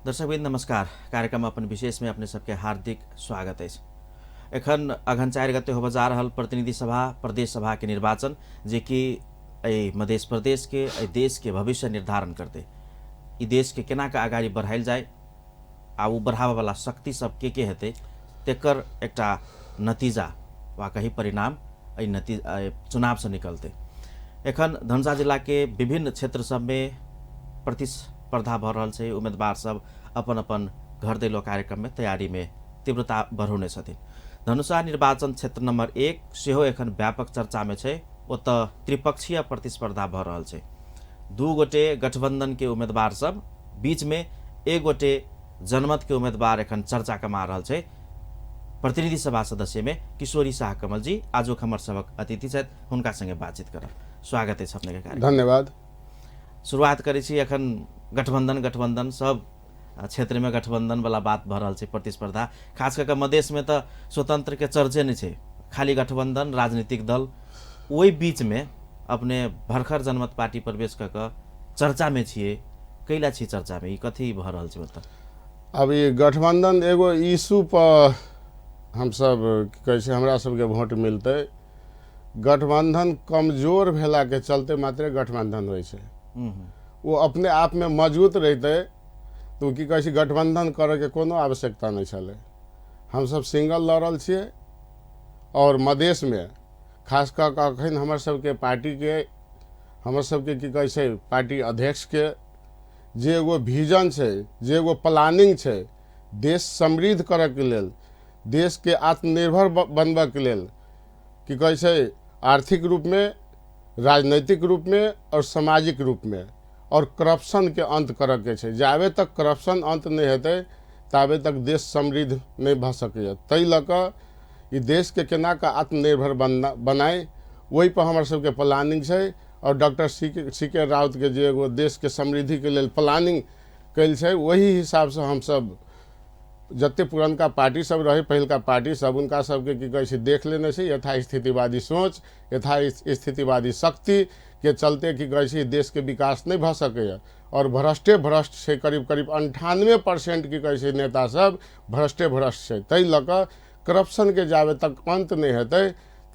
दर्शकवृन्द नमस्कार। कार्यक्रम अपन विशेष में अपने सबके हार्दिक स्वागत अछि। एखन अघन 4 गते होबय जा रहल प्रतिनिधि सभा प्रदेश सभा के निर्वाचन जे कि एहि मध्य प्रदेश के एहि देश के भविष्य निर्धारण करतै, ई देश के केना के अगाडि बढ़ायल जाय आ ओ बढ़ाबय वाला शक्ति सब के हेतै तेकर एकटा नतीजा वा कही परिणाम एहि चुनाव से निकलतै। एखन धनुषा जिला के विभिन्न क्षेत्र सब में प्रतिस्पर्धा भऽ रहल छै। उम्मीदवार सब अपन अपन घर दैलो कार्यक्रम में तैयारी में तीव्रता बढ़ौने छथिन। धनुषा निर्वाचन क्षेत्र नंबर 1 सेहो एखन व्यापक चर्चा में छै। ओतऽ त्रिपक्षीय प्रतिस्पर्धा भऽ रहल छै। 2 गोटे गठबंधन के उम्मीदवार सब बीच में 1 गोटे जनमत के उम्मीदवार एखन चर्चा कमा रहल छै। प्रतिनिधि सभा सदस्य में किशोरी शाह कमल जी आजुक हमर सबक अतिथि छथि, हुनका संगे बातचीत करब। स्वागत अछि अपने के कार्यक्रम। धन्यवाद। शुरुआत करै छी। एखन गठबंधन गठबंधन सब क्षेत्र में गठबंधन वाला बात भऽ रहल छै, प्रतिस्पर्धा खास कऽ के मधेश में तऽ स्वतंत्र के चर्चे नहि छै, खाली गठबंधन राजनीतिक दल। ओहि बीच में अपने भरखर जनमत पार्टी प्रवेश कऽ के चर्चा में छियै, कैला छी चर्चा में, ई कथी भऽ रहल छै ओतऽ? अब ई गठबंधन एगो इशू पर हमसब की कहै छै हमरा सबके वोट मिलतै। गठबंधन कमजोर भेलाके चलते मात्रे गठबंधन होइ छै। ओ अपने आप में मजबूत रहितै तऽ की कहै छै गठबंधन करैके कोनो आवश्यकता नहि छलै। हमसब सिंगल लड़ल छियै और मधेशमे खास कऽ कऽ अखन हमर सबके पार्टीके हमर सबके की कहै छै पार्टी अध्यक्षके जे एगो विजन छै, जे एगो प्लानिंग छै देश समृद्ध करैके लेल, देशके आत्मनिर्भर बनबैके लेल की कहै छै आर्थिक रूपमे, राजनैतिक रूपमे और सामाजिक रूपमे, और करप्शनके अंत करैके छै। जाबे तक करप्शन अंत नहि हेतै ताबे तक देश समृद्ध नहि भऽ सकैए। ताहि लऽ कऽ ई देशके केना कऽ आत्मनिर्भर बनाय ओहिपर हमर सबके प्लानिंग छै। और डॉक्टर सी के राउतके जे एगो देशके समृद्धिके लेल प्लानिंग कयल छै ओही हिसाबसँ हमसब जते पुरनका पार्टी सब रहै, पहिलका पार्टी सब, उनका सबके की कहै छै देख लेने छै। यथास्थितिवादी सोच, यथास्थितिवादी शक्ति के चलते की कहै छै देशके विकास नहि भऽ सकैए और भ्रष्टे भ्रष्ट छै। करीब करीब 98% की कहै छै नेता सब भ्रष्टे भ्रष्ट छै। ताहि लऽ कऽ करप्शनके जाबे तक अंत नहि हेतै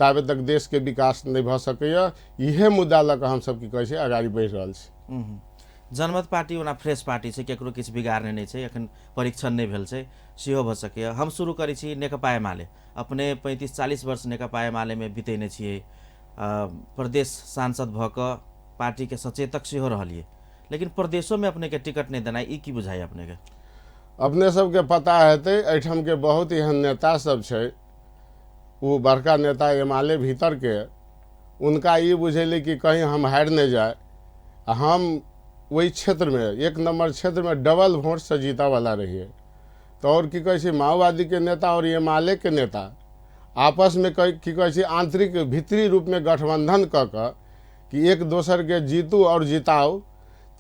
ताबे तक देशके विकास नहि भऽ सकैए। इहे मुद्दा लऽ कऽ हमसब की कहै छै अगाडि बढ़ि रहल छी। जनमत पार्टी ओना फ्रेश पार्टी छै, केकरो किछु बिगाड़ने नहि छै, एखन परीक्षण नहि भेल छै, सेहो भऽ सकैए। हम शुरू करै छी नेकपा एमाले। अपने 35-40 वर्ष नेकपा एमालेमे बितेने छियै, प्रदेश सांसद भऽ कऽ पार्टीके सचेतक सेहो रहलियै, लेकिन प्रदेशोमे अपनेके टिकट नहि देनाइ, ई की बुझाइए अपनेके? अपने सबके पता हेतै एहिठामके बहुत एहन नेता सब छै, ओ बड़का नेता एमाले भीतरके, उनका ई बुझेलै कि कहीं हम हारि नहि जाए आ हम ओहि क्षेत्रमे 1 नंबर क्षेत्रमे डबल वोटसँ जीतऽवला रहियै। तऽ और की कहै छै माओवादीके नेता और एमाले के नेता आपसमे की कहै छै आंतरिक भीतरी रूपमे गठबंधन कऽ कऽ कि एक दोसरके जीतू और जिताउ,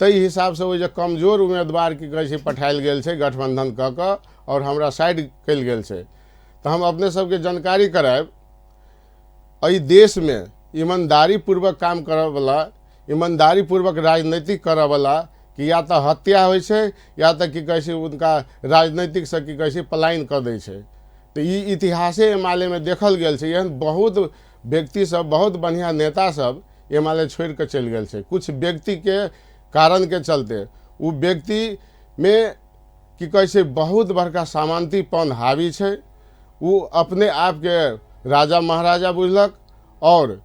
ताहि हिसाबसँ ओहि जे कमजोर उम्मीदवार की कहै छै पठायल गेल छै गठबंधन कऽ कऽ और हमरा साइड कयल गेल छै। तऽ हम अपने सबके जानकारी करायब, एहि देशमे ईमानदारी पूर्वक काम करऽवला, ईमानदारी पूर्वक राजनीतिक करऽवला कि या तऽ हत्या होइ छै या तऽ की कहै छै उनका राजनीतिकसँ की कहै छै पलायन कऽ दै छै। तऽ ई इतिहासे एमालेमे देखल गेल छै। एहन बहुत व्यक्ति सब, बहुत बढ़िआँ नेता सब एमाले छोड़ि कऽ चलि गेल छै कुछ व्यक्तिके कारणके चलते। ओ व्यक्तिमे की कहै छै बहुत बड़का सामंतीपन हावी छै। ओ अपने आपके राजा महाराजा बुझलक और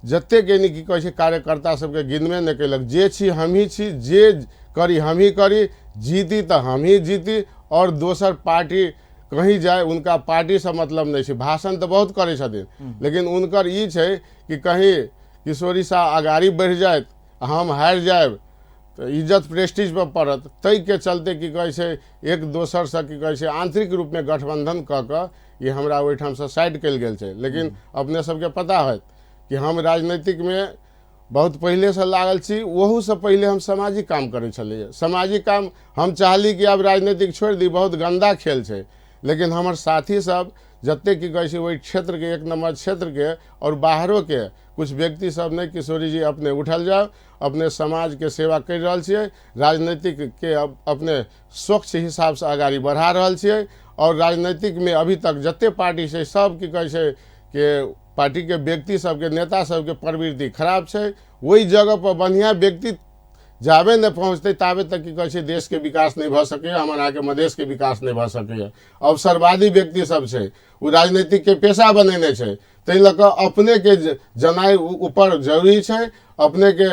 जतेक यानी की कहै छै कार्यकर्ता सबके गिनबे नहि कयलक। जे छी हमही छी, जे करी हमही करी, जीती तऽ हमही जीती और दोसर पार्टी कहीं जाय उनका पार्टीसँ मतलब नहि छै। भाषण तऽ बहुत करै छथिन लेकिन उनकर ई छै कि कहीं किशोरी शाह अगाड़ी बढ़ि जायत आ हम हारि जायब तऽ इज्जत प्रेस्टीज पर पड़त। ताहिके चलते की कहै छै एक दोसरसँ की कहै छै आंतरिक रूपमे गठबंधन कऽ कऽ ई हमरा ओहिठामसँ साइड कयल गेल छै। लेकिन अपने सबके पता होयत कि हम राजनीतिकमे बहुत पहिलेसँ लागल छी, ओहूसँ पहिले हम सामाजिक काम करै छलियै। सामाजिक काम हम चाहली कि आब राजनीतिक छोड़ि दी, बहुत गन्दा खेल छै, लेकिन हमर साथी सब जतेक की कहै छै ओहि क्षेत्रके एक नम्बर क्षेत्रके आओर बाहरोके कुछ व्यक्ति सब नहि, किशोरी जी अपने उठल जाउ, अपने समाजके सेवा करि रहल छियै, राजनीतिक के अपने स्वच्छ हिसाबसँ अगाडि बढ़ा रहल छियै। आओर राजनीतिकमे अभी तक जते पार्टी छै सब की कहै छै के पार्टीके व्यक्ति सबके नेता सबके प्रवृत्ति खराब छै। ओहि जगह पर बढ़िआँ व्यक्ति जाबे नहि पहुँचतै ताबे तक की कहै छै देशके विकास नहि भऽ सकैए, हमर अहाँके मधेशके विकास नहि भऽ सकैए। अवसरवादी व्यक्ति सब छै, ओ राजनीतिकके पेशा बनेने छै, ताहि लऽ कऽ अपनेके जनाइ ऊपर जरूरी छै। अपनेके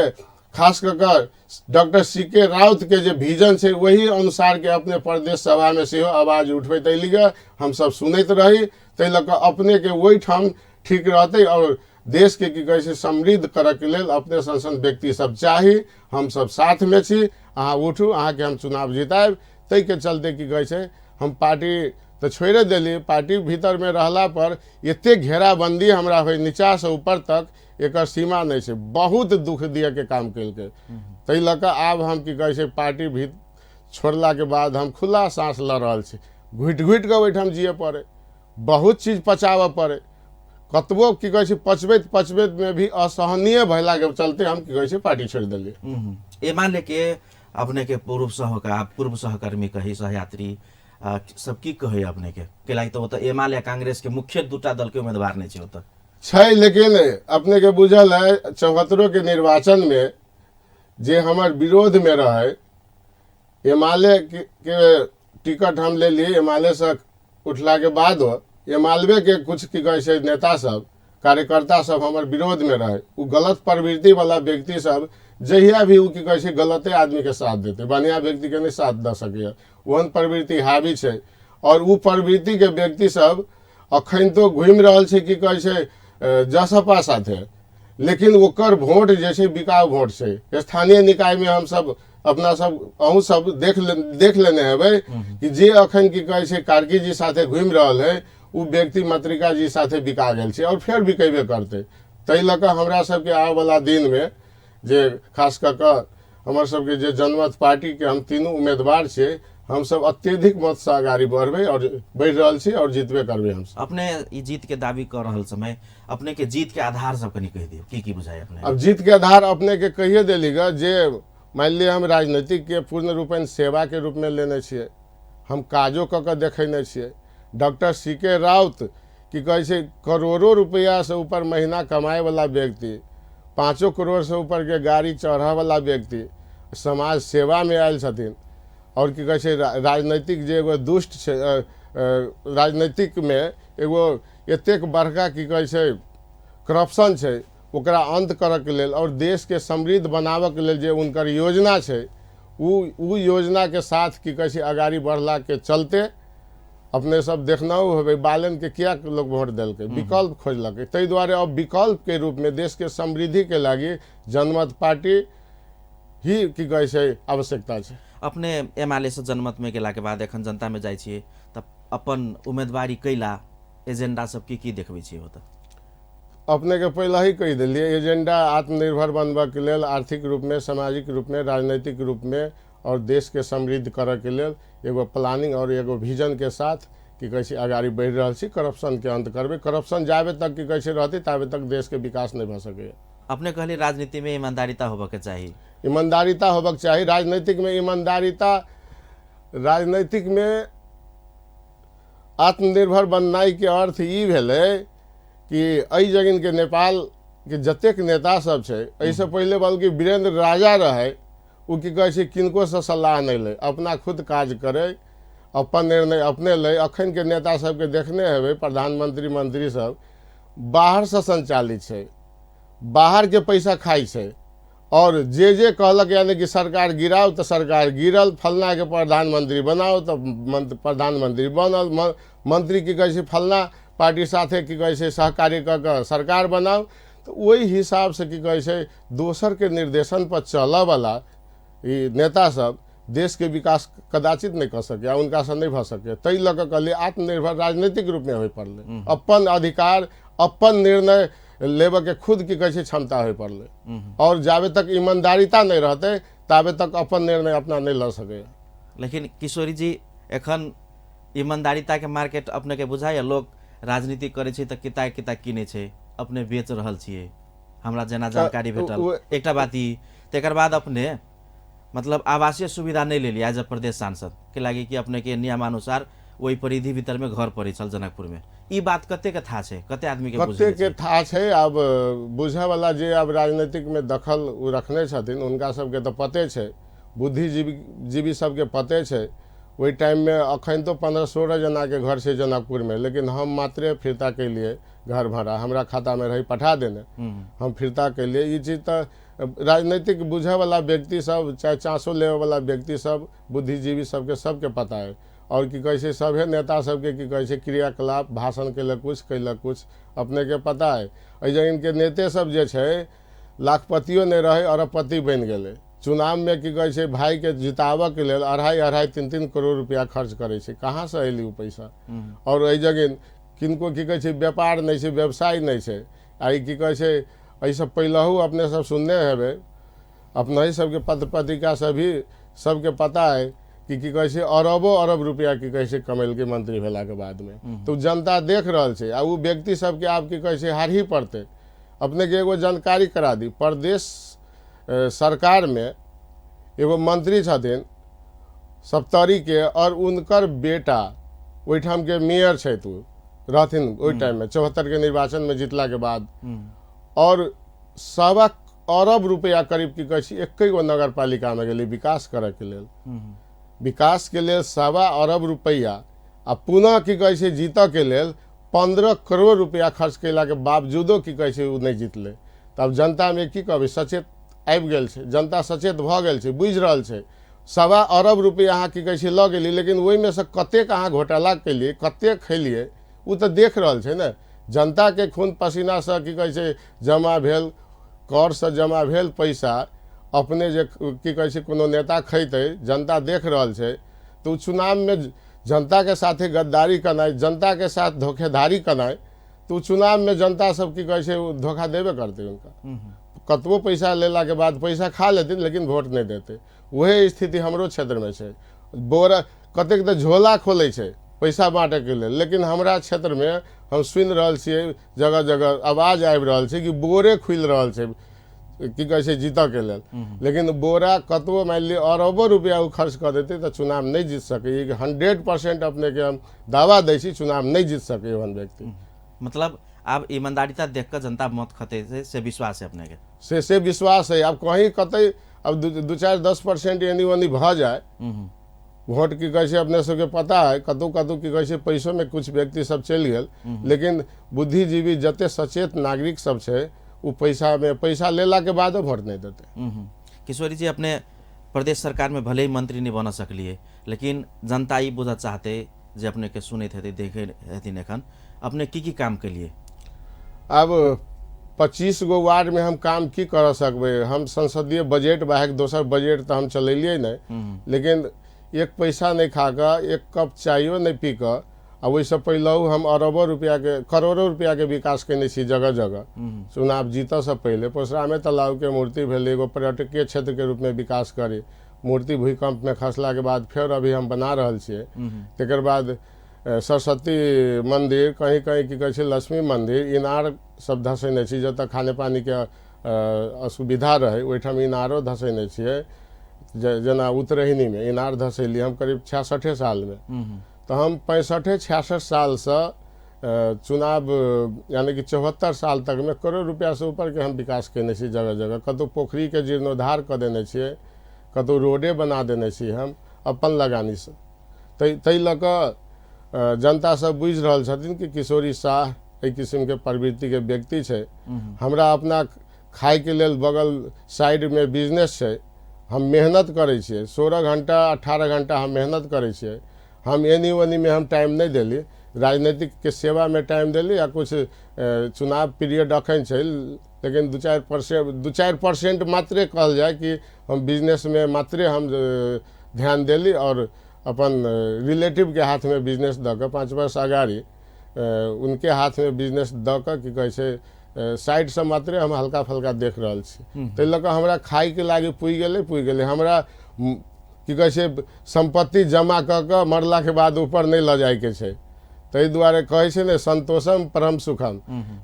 खास कऽ कऽ डॉक्टर सी के राउतके जे विजन छै ओहि अनुसारके अपने प्रदेश सभामे सेहो आवाज उठबैत अयलियै, हमसब सुनैत रही। ताहि लऽ कऽ अपनेके ओहिठाम ठीक रहतै आओर देशके की कहै छै समृद्ध करऽके लेल अपने सन सन व्यक्ति सब चाही। हमसब साथमे छी, अहाँ उठू, अहाँके हम चुनाव जितायब। ताहिके चलते की कहै छै हम पार्टी तऽ छोड़िए देली। पार्टी भीतरमे रहला पर एतेक घेराबन्दी हमरा होइ नीचाँसँ ऊपर तक, एकर सीमा नहि छै, बहुत दुख दियऽके काम केलकै। ताहि लऽ कऽ आब हम की कहै छै पार्टी भी छोड़लाके बाद हम खुला साँस लऽ रहल छी। घुटि घुटि कऽ ओहिठाम जियऽ पड़ै, बहुत चीज पचाबऽ पड़ै, कतबो की कहै छै पचबैत पचबैतमे भी असहनीय भेलाके चलते हम की कहै छै पार्टी छोड़ि देलियै। एमाले के अपने के पूर्व सहकर्मी कही सहयात्री सब की कहै अपने के? कैलाकि तऽ ओतऽ एमाले आ कांग्रेस के मुख्य दूटा दल के उम्मीदवार नहि छै ओतऽ छै। लेकिन अपने के बुझल है 74 के निर्वाचन में जे हमर विरोध में रहे एमाले के टिकट हम ले लिए, एमाले से उठला के बाद एमालवे के कुछ की कहै छै नेता सब कार्यकर्ता सब हमर विरोध में रहे। उ गलत प्रवृत्ति वाला व्यक्ति सब जहिया भी उ की कहै छै गलते आदमी के साथ देते, बढ़िया व्यक्ति के नहीं साथ दऽ सकैए, ओहन प्रवृत्ति हावी छै। और उ प्रवृत्ति के व्यक्ति सब अखन तो घुमि रहल छै की कहै छै जसपा साथे, लेकिन ओकर वोट जे छै बिकाउ वोट छै। स्थानीय निकाय में हम सब अपना सब अहूँ सब देख लेने हेबै कि जे अखन की कहै छै कार्की जी साथे घुमि रहल है उ व्यक्ति मातृका जी साथे बिका गेल छै और फेर बिकेबे करतै। ताहि लऽ कऽ हमरा सबके आबऽवला दिनमे जे खास कऽ कऽ हमर सबके जे जनमत पार्टीके हम तीनू उम्मीदवार छियै, हमसब अत्यधिक मतसँ अगाडि बढ़बै और बढ़ि रहल छी और जीतबे करबै हमसब। अपने ई जीत के दावी कऽ रहल समय अपने के जीत के आधार सब कनि कहि दियौ, की की बुझाइ अपने? अब जीत के आधार अपने के कहिए देली ग जे मानि लिअ हम राजनीतिक के पूर्ण रूपेण सेवा के रूप में लेने छियै, हम काजो कऽ कऽ देखेने छियै। डॉक्टर सी के राउत की कहै छै करोड़ों रुपया से ऊपर महीना कमाए वाला व्यक्ति, 5 करोड़ से ऊपर के गाड़ी चढ़ऽ वाला व्यक्ति समाज सेवा में आयल छथिन। और की कहै छै राजनीतिक जे एगो दुष्ट छै, राजनीतिक में एगो एतेक बड़का की कहै छै करप्शन छै, ओकरा अंत करऽके लेल और देशके समृद्ध बनाबऽके लेल जे हुनकर योजना छै उ योजनाके साथ की कहै छै अगाडि बढ़लाके चलते अपने सब देखना होबै बालन के किया लोग वोट देलकै, विकल्प खोजलकै। ताहि दुआरे अब विकल्प के रूप में देश के समृद्धि के लागि जनमत पार्टी ही की कहै छै आवश्यकता छै। अपने एमाले से जनमत में गेला के बाद एखन जनता में जाइ छियै तऽ अपन उम्मीदवारी कैला एजेंडा सब की की देखबै छियै ओतऽ? अपने के पहले ही कहि देलियै, एजेंडा आत्मनिर्भर बनबऽके लेल आर्थिक रूप में, सामाजिक रूप में, राजनीतिक रूप में और देश के समृद्ध करऽके लेल एगो प्लानिंग और एगो विजन के साथ की कहै छै अगाडि बढ़ि रहल छी। करप्शन के अंत करबै, करप्शन जाबे तक की कहै छै रहतै ताबे तक देश के विकास नहि भऽ सकैए। अपने कहलियै राजनीति में ईमानदारिता होबऽके चाही। ईमानदारिता होबऽके चाही राजनीतिक में, ईमानदारिता राजनीतिक में आत्मनिर्भर बननाइ के अर्थ ई भेलै कि एहि जगिन के नेपाल के जतेक नेता सब छै, एहिसँ पहिले बल्कि वीरेंद्र राजा रहै, ओ की कहै छै किनकोसँ सलाह नहि लै, अपना खुद काज करै, अपन निर्णय अपने लै। अखन के नेता सबके देखने हेबै प्रधानमंत्री मंत्री सब बाहरसँ संचालित छै, बाहरके पैसा खाइ छै और जे जे कहलक यानी कि सरकार गिराउ तऽ सरकार गिरल, फलना के प्रधानमंत्री बनाओ तऽ प्रधानमंत्री बनल, मंत्री की कहै छै फलना पार्टी साथे की कहै छै सहकार्य कऽ कऽ सरकार बनाउ। तऽ ओहि हिसाबसँ की कहै छै दोसरके निर्देशन पर चलऽवला ई नेता सब देशके विकास कदाचित नहि कऽ सकैए, हुनकासँ नहि भऽ सकैए। ताहि लऽ कऽ कहलियै आत्मनिर्भर राजनीतिक रूपमे होय पड़लै, अपन अधिकार अपन निर्णय लेबऽके खुद की कहै छै क्षमता होय पड़लै। और जाबे तक ईमानदारिता नहि रहतै ताबे तक अपन निर्णय अपना नहि लऽ सकैए। लेकिन किशोरी जी एखन ईमानदारिता के मार्केट अपने के बुझाइए? लोग राजनीति करै छै तऽ किता किता किनै छै, अपने बेच रहल छियै, हमरा जेना जानकारी भेटल। एकटा बात ई, तकर बाद अपने मतलब आवासीय सुविधा नहि लेलियै एज अ प्रदेश सांसद के लागि कि अपने के नियमानुसार ओहि परिधि भीतर में घर पड़ै छल जनकपुर में। ई बात कते के थाह छै, कते आदमी के बुझल कते के थाह छै? आब बुझे वाला जे आब राजनीतिक में दखल ओ रखने छथिन उनका सबके तऽ पते छै, बुद्धिजीवी जीवी सबके पते छै। ओहि टाइममे अखन तो 15-16 जनाके घर छै जनकपुरमे, लेकिन हम मात्रे फिरता केलिए घर भाड़ा हमरा खातामे रही पठा देने, हम फिरता केलिए। ई चीज तऽ राजनीतिक बुझे वाला व्यक्ति सब, चाहे चाँसो लेवे वाला व्यक्ति सब, बुद्धिजीवी सबके सबके पता है। और की कहै छै, सभे नेता सबके की कहै छै क्रियाकलाप, भाषण केलक कुछ, कैलक कुछ, अपने के पता है। एहि जगह के नेते सब जे छै लाखपतियो नहि रहै, अरबपति बनि गेलै। चुनावमे की कहै छै भाइके जिताबऽके लेल 2.5-2.5 3-3 करोड़ रुपया खर्च करै छै। कहाँसँ अयली ओ पैसा? और एहि जगह किनको की कहै छै व्यापार नहि छै, व्यवसाय नहि छै। आ ई की कहै छै, एहिसँ पहिलहु अपने सब सुनने हेबै, अपना ही सबके पत्र पत्रिका से भी सबके पता है कि की कहै छै अरबो अरब रुपया की कहै छै कमेलकै मंत्री भेलाके बादमे। तऽ जनता देख रहल छै आ ओ व्यक्ति सबके आब की कहै छै हारही पड़तै। अपनेके एगो जानकारी करा दी, प्रदेश सरकारमे एगो मंत्री छथिन सप्तरीके, और उनकर बेटा ओहिठामके मेयर छथि, ओ रहथिन ओहि टाइममे 74 के निर्वाचनमे जीतलाके बाद, और 1.25 अरब रुपया करीब की कहै छै एके गो नगर पालिकामे गेलै विकास करैके लेल। विकासके लेल 1.25 अरब रुपैआ आ पुनः की कहै छै जीतऽके लेल 15 करोड़ रुपया खर्च कयलाके बावजूदो की कहै छै ओ नहि जीतलै। तऽ आब जनतामे की कहबै, सचेत आबि गेल छै, जनता सचेत भऽ गेल छै, बुझि रहल छै। 1.25 अरब रुपया अहाँ की कहै छै लऽ गेलियै, लेकिन ओहिमे से कतेक अहाँ घोटाला केलियै, कतेक खेलियै, ओ तऽ देख रहल छै ने। जनताके खून पसीनासँ की कहै छै जमा भेल, करसँ जमा भेल पैसा अपने जे की कहै छै कोनो नेता खैतै, जनता देख रहल छै। तऽ ओ चुनावमे जनताके साथे गद्दारी केनाइ, जनताके साथ धोखेधारी केनाइ, तऽ ओ चुनावमे जनता सब की कहै छै ओ धोखा देबे करतै हुनका। कतबो पैसा लेलाके बाद पैसा खा लेथिन लेकिन वोट नहि देतै। वएह स्थिति हमरो क्षेत्रमे छै। बोरा कतेक तऽ झोला खोलै छै पैसा बाँटैके लेल, लेकिन हमरा क्षेत्रमे हम सुनि रहल छियै, जगह जगह आवाज आबि रहल छै कि बोरे खुलि रहल छै की कहै छै जीतऽके लेल। लेकिन बोरा कतबो मानि लिअ अरबो रुपया ओ खर्च कऽ देतै तऽ चुनाव नहि जीत सकैए। 100% अपनेके हम दावा दै छी, चुनाव नहि जीत सकैए ओहन व्यक्ति। मतलब आब ईमानदारिता देख कऽ जनता मत खतै से विश्वास है अपने के? से विश्वास है। आब कहीं कतै अब 2-4-10% एनी ओनी भऽ जाए वोट की कहै छै अपने सबके पता है, कतहु कतहु की कहै छै पैसोमे कुछ व्यक्ति सब चलि गेल, लेकिन बुद्धिजीवी जते सचेत नागरिक सब छै ओ पैसामे पैसा लेलाके बादो वोट नहि देतै। किशोरी जी, अपने प्रदेश सरकार में भले ही मंत्री नहीं बन सकलिए, लेकिन जनता ई बुझऽ चाहते जे अपने के सुनैत हेतै, देखे हेथिन एखन, अपने की की काम केलिए? आब 25 गो वार्डमे हम काम की कर सकबै? हम संसदीय बजट बाहेक दोसर बजट तऽ हम चलेलियै नहि, लेकिन एक पैसा नहि खा कऽ, एक कप चायो नहि पी कऽ, आ ओहिसँ पहिलहु हम अरबो रुपयाके करोड़ो रुपयाके विकास केने छी जगह जगह। चुनाव जीतऽसँ पहिले पोसरामे तलाबके मूर्ति भेलै, एगो पर्यटकीय क्षेत्रके रूपमे विकास करी, मूर्ति भूकम्पमे खसलाके बाद फेर अभी हम बना रहल छियै। तकर बाद सरस्वती मंदिर, कहीं कहीं की कहै छै लक्ष्मी मंदिर, इनार सब धसेने छी, जतऽ खाने पानीके असुविधा रहै ओहिठाम इनारो धसेने छियै। जेना उत्तरहिनीमे इनार धसेलियै हम करीब 66 सालमे। तऽ हम 65-66 सालसँ चुनाव यानी कि 74 साल तकमे करोड़ रुपैआसँ ऊपरके हम विकास केने छी जगह जगह। कतहु पोखरिके जीर्णोद्धार कऽ देने छियै, कतहु रोडे बना देने छी हम अपन लगानीसँ। ताहि लऽ कऽ जनता सब बुझि रहल छथिन कि किशोरी साह एहि किसिमके प्रवृत्तिके व्यक्ति छै। हमरा अपना खायके लेल बगल साइडमे बिजनेस छै, हम मेहनत करै छियै, 16 घंटा 18 घंटा हम मेहनत करै छियै। हम एनी ओनीमे हम टाइम नहि देली, राजनीतिकके सेवामे टाइम देली। आ कुछ चुनाव पीरियड अखन छै, लेकिन 2-4% मात्रे कहल जाय कि हम बिजनेसमे मात्रे हम ध्यान देली और अपन रिलेटिवके हाथमे बिजनेस दऽ कऽ 5 वर्ष अगाड़ी उनके हाथमे बिजनेस दऽ कऽ की कहै छै साइडसँ मात्रे हम हल्का फल्का देख रहल छी। ताहि लऽ कऽ हमरा खायके लागि पुगि गेलै, पुगि गेलै। हमरा की कहै छै सम्पत्ति जमा कऽ कऽ मरलाके बाद ऊपर नहि लऽ जायके छै। ताहि दुआरे कहै छै ने संतोषम परम सुखम।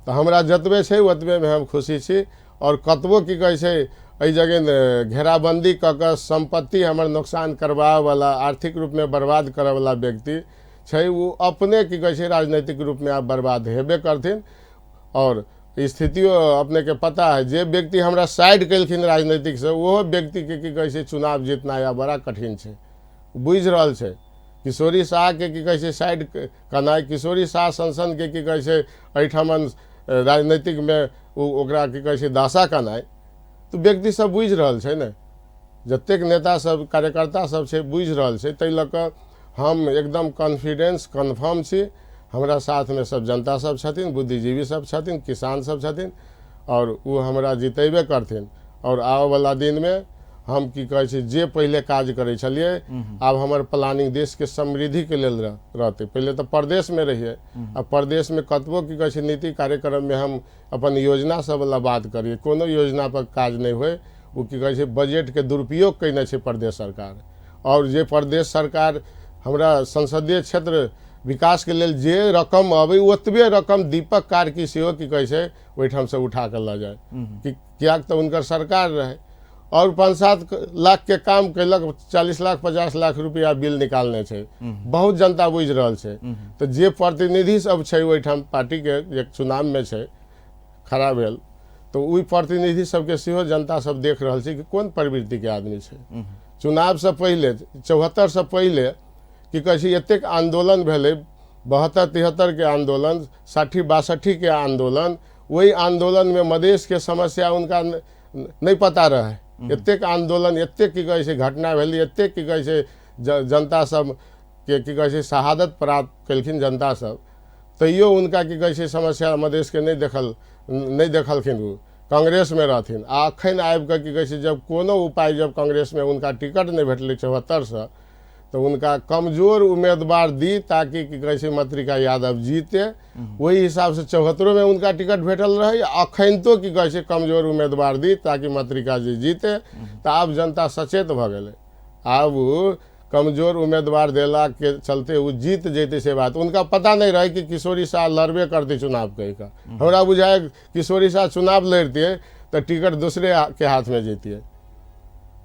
तऽ हमरा जतबे छै ओतबेमे हम खुशी छी। आओर कतबो की कहै छै एहि जगह घेराबन्दी कऽ कऽ सम्पत्ति हमर नोकसान करबाबैवला, आर्थिक रूपमे बर्बाद करऽवला व्यक्ति छै, ओ अपने की कहै छै राजनीतिक रूपमे आब बर्बाद हेबे करथिन। आओर स्थितियो अपनेके पता है, जे व्यक्ति हमरा साइड केलखिन राजनीतिकसँ, ओहो व्यक्तिके की कहै छै चुनाव जीतनाइ आब बड़ा कठिन छै। बुझि रहल छै किशोरी शाहके की कहै छै साइड केनाइ, किशोरी शाह सनसनके की कहै छै एहिठमन राजनीतिकमे ओ ओकरा की कहै छै दासा केनाइ, तऽ व्यक्ति सब बुझि रहल छै ने, जतेक नेता सब कार्यकर्ता सब छै बुझि रहल छै। ताहि लऽ कऽ हम एकदम कॉन्फिडेंस कन्फर्म छी। हमरा साथमे सब जनता सब छथिन, बुद्धिजीवी सब छथिन, किसान सब छथिन, आओर ओ हमरा जितेबे करथिन। आओर आबऽवला दिनमे हम की कहै छै जे पहिले काज करै छलियै, आब हमर प्लानिंग देशके समृद्धिके लेल रहतै। पहिले तऽ प्रदेशमे रहियै, आ प्रदेशमे कतबो की कहै छै नीति कार्यक्रममे हम अपन योजना सबवला बात करियै, कोनो योजना पर काज नहि होइ। ओ की कहै छै बजटके दुरुपयोग कयने छै प्रदेश सरकार। आओर जे प्रदेश सरकार हमरा संसदीय क्षेत्र विकासके लेल जे रकम अबै ओतबे रकम दीपक कार्की सेहो की कहै छै ओहिठामसँ उठा कऽ लऽ जाय, कि किएक तऽ हुनकर सरकार रहै। आओर 5-7 लाख के काम कयलक, 40 लाख 50 लाख रुपया बिल निकालने छै, बहुत जनता बुझि रहल छै। तऽ जे प्रतिनिधि सब छै ओहिठाम पार्टीके जे चुनावमे छै खड़ा भेल, तऽ ओहि प्रतिनिधि सबके सेहो जनता सब देख रहल छै कि कोन प्रवृत्तिके आदमी छै। चुनावसँ पहिले 74 पहिले की कहै छै एतेक आन्दोलन भेलै, 72-73 के आन्दोलन, 60-62 के आन्दोलन, ओहि आन्दोलनमे मधेशके समस्या हुनका नहि पता रहै। एतेक आन्दोलन, एतेक की कहै छै घटना भेलै, एतेक की कहै छै जनता सबके की कहै छै शहादत प्राप्त केलखिन जनता सब, तैयो हुनका की कहै छै समस्या मधेशके नहि देखलखिन। ओ कांग्रेसमे रहथिन आ अखन आबि कऽ की कहै छै जब कोनो उपाय जब कांग्रेसमे हुनका टिकट नहि भेटलै 74 तऽ हुनका कमजोर उम्मीदवार दी ताकि की कहै छै मत्रिका यादव जीते। ओहि हिसाबसँ 74मे हुनका टिकट भेटल रहै, अखन तो की कहै छै कमजोर उम्मीदवार दी ताकि मत्रिका जी जीते। तऽ आब जनता सचेत भऽ गेलै, आब कमजोर उम्मीदवार देलाके चलते ओ जीत जैते से बात उनका पता नहीं रहे कि किशोरी शाह लड़बे करते चुनाव कहि कऽ। हमरा बुझाय किशोरी शाह चुनाव लड़तियै तऽ टिकट दूसरे के हाथमे जैतियै।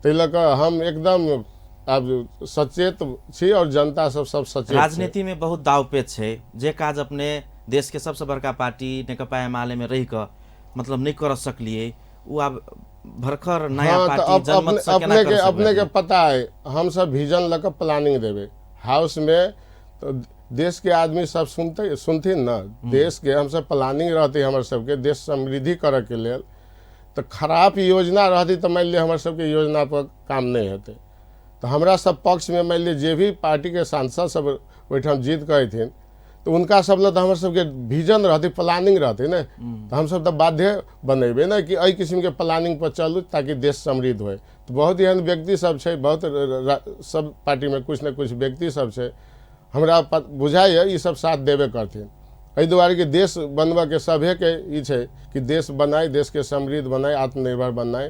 ताहि लऽ कऽ हम एकदम आब सचेत छी और जनता सब सब सचेत छै। राजनीति में बहुत दाव पेच छै, जे काज अपने देश के सबसे बड़का पार्टी नेकपा एमाले में रहि कऽ मतलब नहि कर सकलियै, ओ आब भरखर नया हाँ, तऽ पार्टी जनमत से केना अपने कर के सकबै अपने के अपने? पता है, हम सब विजन लऽ कऽ प्लानिंग देबै हाउस में, तो देश के आदमी सब सुनते सुनथिन ना। देश के हम सब प्लानिंग रहते हमर सबके देश समृद्धि करऽ के लेल, तऽ खराब योजना रहती तऽ मानि लिअ हमर सबके योजना पर काम नहि हेतै। तऽ हमरा सब पक्षमे मानि लिअ जे भी पार्टीके सांसद सब ओहिठाम जीत कऽ अयथिन तऽ हुनका सब लए तऽ हमर सबके विजन रहतै, प्लानिंग रहतै ने। तऽ हमसब तऽ बाध्य बनेबै ने कि एहि किस्मके प्लानिंग पर चलू ताकि देश समृद्ध होय। तऽ बहुत एहन व्यक्ति सब छै, बहुत सब पार्टीमे कुछ ने कुछ व्यक्ति सब छै, हमरा बुझाइए ई सब साथ देबे करथिन। एहि दुआरे कि देश बनबऽके सभेके ई छै कि देश बनाइ, देशके समृद्ध बनाइ, आत्मनिर्भर बनाइ।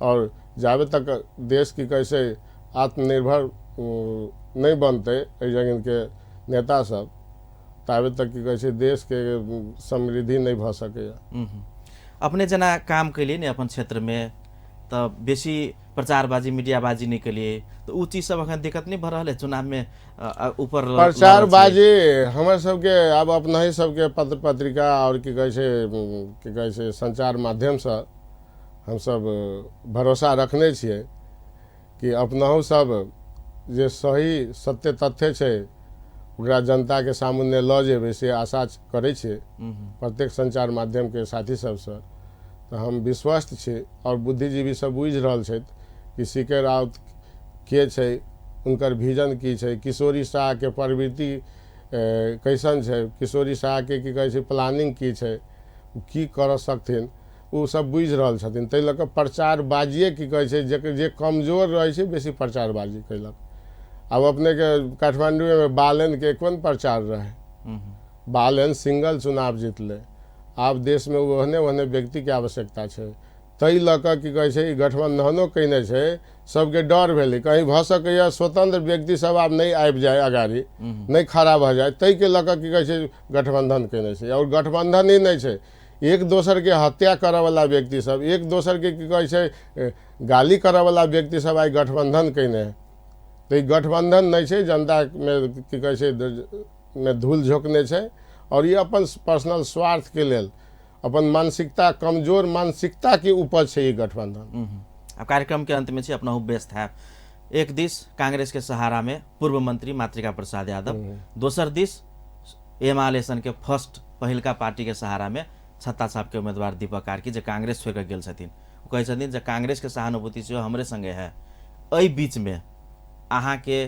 और जाबे तक देश की कहै छै आत्मनिर्भर नहि बनतै एहि जगनके नेता सब, ताबे तक की कहै छै देशके समृद्धि नहि भऽ सकैए। अपने जेना काम केलियै ने अपन क्षेत्रमे, तऽ बेसी प्रचारबाजी मीडियाबाजी नहि केलियै, तऽ ओ चीज सब अखन दिक्कत नहि भऽ रहल है चुनावमे ऊपर लड़ल छियै? प्रचारबाजी हमर सबके आब अपना ही सबके पत्र पत्रिका और की कहै छै की कहै छै संचार माध्यमसँ हमसब भरोसा रखने छियै कि अपनहु सब जे सही सत्य तथ्य छै ओकरा जनताके सामने लऽ जेबै, से आशा करै छियै प्रत्येक संचार माध्यमके साथी सबसँ। तऽ हम विश्वस्त छी और बुद्धिजीवी सब बुझि रहल छथि कि सी.के. राउत के छै, हुनकर विजन की छै, किशोरी शाहके प्रवृत्ति कैसन छै, किशोरी शाहके की कहै छै प्लानिंग की छै, ओ की करऽ सकथिन, ओ सब बुझि रहल छथिन। ताहि लऽ कऽ प्रचारबाजिए की कहै छै जे कमजोर रहै छै बेसी प्रचारबाजी कयलक। आब अपनेके काठमाण्डूमे बालेनके कोन प्रचार रहै, बालेन सिंगल चुनाव जीतलै। आब देशमे ओहने ओहने व्यक्तिके आवश्यकता छै। ताहि लऽ कऽ की कहै छै ई गठबन्धनो कयने छै। सबके डर भेलै कहीं भऽ सकैए स्वतंत्र व्यक्ति सब आब नहि आबि जाय, अगाड़ी नहि खड़ा भऽ जाय, ताहिके लऽ कऽ की कहै छै गठबन्धन कयने छै। आओर गठबन्धन ही नहि छै, एक दोसरके हत्या करऽवला व्यक्ति सब, एक दोसरके की कहै छै गाली करऽवला व्यक्ति सब आइ गठबन्धन कयने है। तऽ ई गठबन्धन नहि छै, जनतामे की कहै छै मे धूल झोंकने छै। आओर ई अपन पर्सनल स्वार्थके लेल अपन मानसिकता, कमजोर मानसिकताके उपज छै ई गठबन्धन। आब कार्यक्रम के अंत में छी, अपना व्यस्त है। एक दिस कांग्रेस के सहारा में पूर्व मंत्री मातृका प्रसाद यादव, दोसर दिस एमाले सन के फर्स्ट पहिलका पार्टी के सहारा में छत्ता छाप के उम्मीदवार दीपक कार्की, जे कांग्रेस छोड़ के गेल छथिन, ओ कहै छथिन जे कांग्रेस के सहानुभूति सेहो हमरे संगे है। एहि बीच में अहाँ के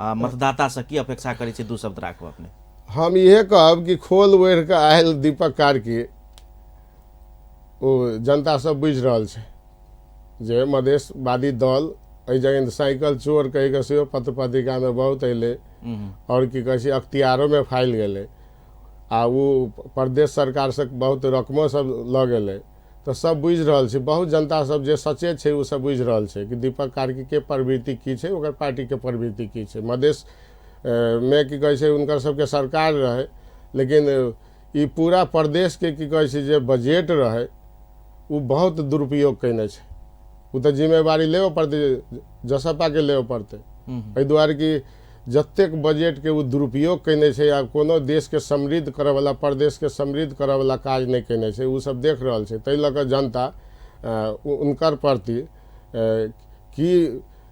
मतदाता से की अपेक्षा करै छी, दू शब्द राखू अपने। हम इहे कहब कि खोल ओढ़ि कऽ आयल दीपक कार्की, ओ जनता सब बुझि रहल छै जे मधेशवादी दल एहि जगह साइकिल चोर कहि कऽ सेहो पत्र पत्रिकामे बहुत अयलै, आओर की कहै छै अख्तियारोमे फाइल गेलै, आ ओ प्रदेश सरकारसँ बहुत रकमो सब लऽ गेलै। तऽ सब बुझि रहल छै, बहुत जनता सब जे सचेत छै ओ सब बुझि रहल छै कि दीपक कार्कीके प्रवृत्ति की छै, ओकर पार्टीके प्रवृत्ति की छै। मधेश मे की कहै छै हुनकर सबके सरकार रहै, लेकिन ई पूरा प्रदेशके की कहै छै जे बजट रहै ओ बहुत दुरुपयोग कयने छै। ओ तऽ जिम्मेवारी लेबऽ पड़तै, जसपाके लेबऽ पड़तै, एहि दुआरे कि जतेक बजटके ओ दुरुपयोग कयने छै आ कोनो देशके समृद्ध करऽवला, प्रदेशके समृद्ध करऽवला काज नहि कयने छै, ओ सब देख रहल छै। ताहि लऽ कऽ जनता हुनकर प्रति की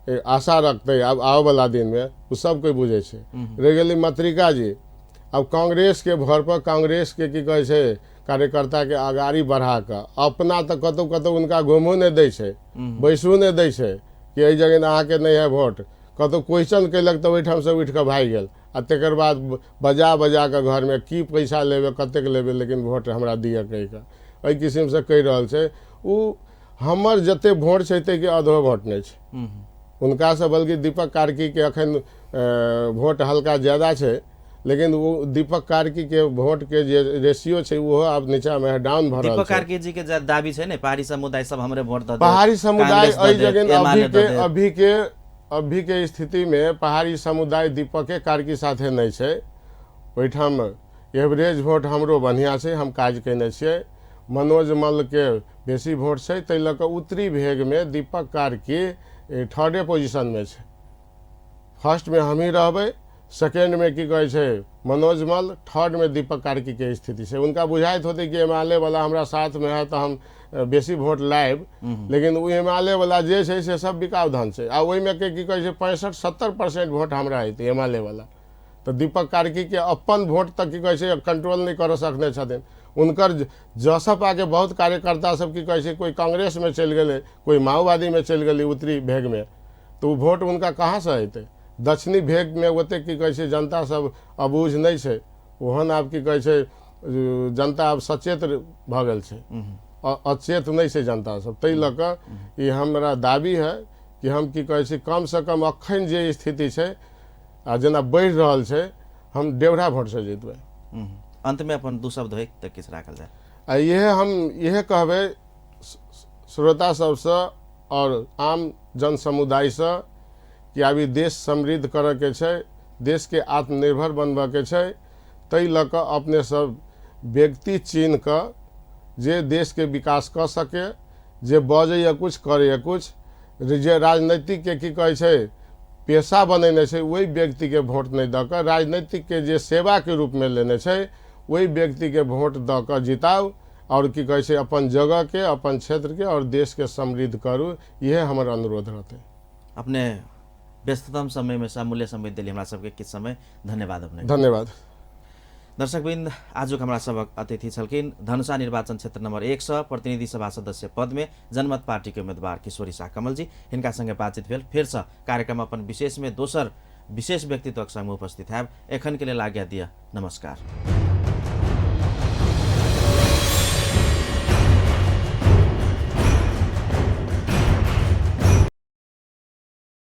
आशा रखतै आब आबऽवला दिनमे, ओ सब कोइ बुझै छै। रहि गेलै मातृका जी, आब कांग्रेसके भर पर कांग्रेसके की कहै छै कार्यकर्ताके अगाड़ी बढ़ा कऽ अपना तऽ कतहु कतहु हुनका घुमहो नहि दै छै, बैसहो नहि दै छै कि एहि जगह अहाँके नहि है वोट। कतहु क्वेश्चन कयलक तऽ ओहिठामसँ उठि कऽ भागि गेल, आ तकर बाद बजा बजा कऽ घरमे की पैसा लेबै, कतेक लेबै, लेकिन वोट हमरा दिअ कहि कऽ एहि किसिमसँ कहि रहल छै। ओ हमर जतेक वोट छै ताहिके आधो वोट नहि छै हुनकासँ, बल्कि दीपक कार्कीके अखन वोट हल्का ज्यादा छै, लेकिन ओ दीपक कार्की के वोट के जे रेशियो छै ओहो आब नीचा में डाउन भऽ रहल दीपक कार्की जी के जे दाबी छै ने, पहाड़ी समुदाय सब हमरे वोट दऽ, पहाड़ी समुदाय एहि जगह अभी के स्थिति में पहाड़ी समुदाय दीपक के कार्की साथे नहि छै। ओहिठाम एवरेज वोट हमरो बढ़िया छै, हम काज कयने छियै। मनोज मल्ल के बेसी वोट छै, ताहि लऽ कऽ उत्तरी भेग में दीपक कार्की थर्डे पोजिशन में छै। फर्स्ट में हमही रहबै, सेकेंड में की कहै छै मनोज मल्ल, थर्ड में दीपक कार्की के स्थिति छै। उनका बुझाइत होतै कि एमाले वाला हमरा साथ में है तऽ हम बेसी वोट लायब, लेकिन ओ एमाले वाला जे छै से सब बिकाउ धन छै, आ ओहिमे के की कहै छै 65-70% वोट हमरा अयतै एमाले वाला। तऽ दीपक कार्की के अपन वोट तक की कहै छै कंट्रोल नहि करऽ सकने छथिन। हुनकर जसपा के बहुत कार्यकर्ता सब की कहै छै कोइ कांग्रेस में चलि गेलै, कोइ माओवादी में चलि गेलै उत्तरी भेग में, तऽ ओ वोट हुनका कहाँसँ अयतै? दक्षिणी भेग में ओतेक की कहै छै जनता सब अबूझ नहि छै, ओहन आब की कहै छै जनता आब सचेत भऽ गेल छै, अचेत नहि छै जनता सब। ताहि लऽ कऽ ई हमरा दाबी है कि हम की कहै छै कमसँ कम अखन जे स्थिति छै आ जेना बढ़ि रहल छै, हम 1.5 वोटसँ जीतबै। अंत में अपन दू शब्द होइ तऽ किछु राखल जाय। आ इहे हम इहे कहबै श्रोता सबसँ आओर आम जन समुदायसँ कि आब ई देश समृद्ध करऽके छै, देशके आत्मनिर्भर बनबऽके छै, ताहि लऽ कऽ अपने सब व्यक्ति चिन्ह कऽ जे देशके विकास कऽ सके, जे बजैए कुछ करैए कुछ, जे राजनीतिकके की कहै छै पेशा बनेने छै, ओहि व्यक्तिके वोट नहि दऽ कऽ राजनीतिकके जे सेवाके रूपमे लेने छै ओहि व्यक्तिके वोट दऽ कऽ जिताउ, आओर की कहै छै अपन जगहके, अपन क्षेत्रके आओर देशके समृद्ध करू, इएह हमर अनुरोध रहतै। अपने व्यस्ततम समयमे अमूल्य समय देली हमरा सबके किछु समय, धन्यवाद अपने। धन्यवाद। दर्शकवृन्द, आजुक हमरा सबक अतिथि छलखिन धनुषा निर्वाचन क्षेत्र नंबर 1 सँ प्रतिनिधि सभा सदस्य पद में जनमत पार्टी के उम्मीदवार किशोरी शाह कमल जी। हिनका संगे बातचीत भेल। फेर से कार्यक्रम अपन विशेष में दोसर विशेष व्यक्तित्वक संग उपस्थित हैब। एखन के लेल आज्ञा दिअ, नमस्कार।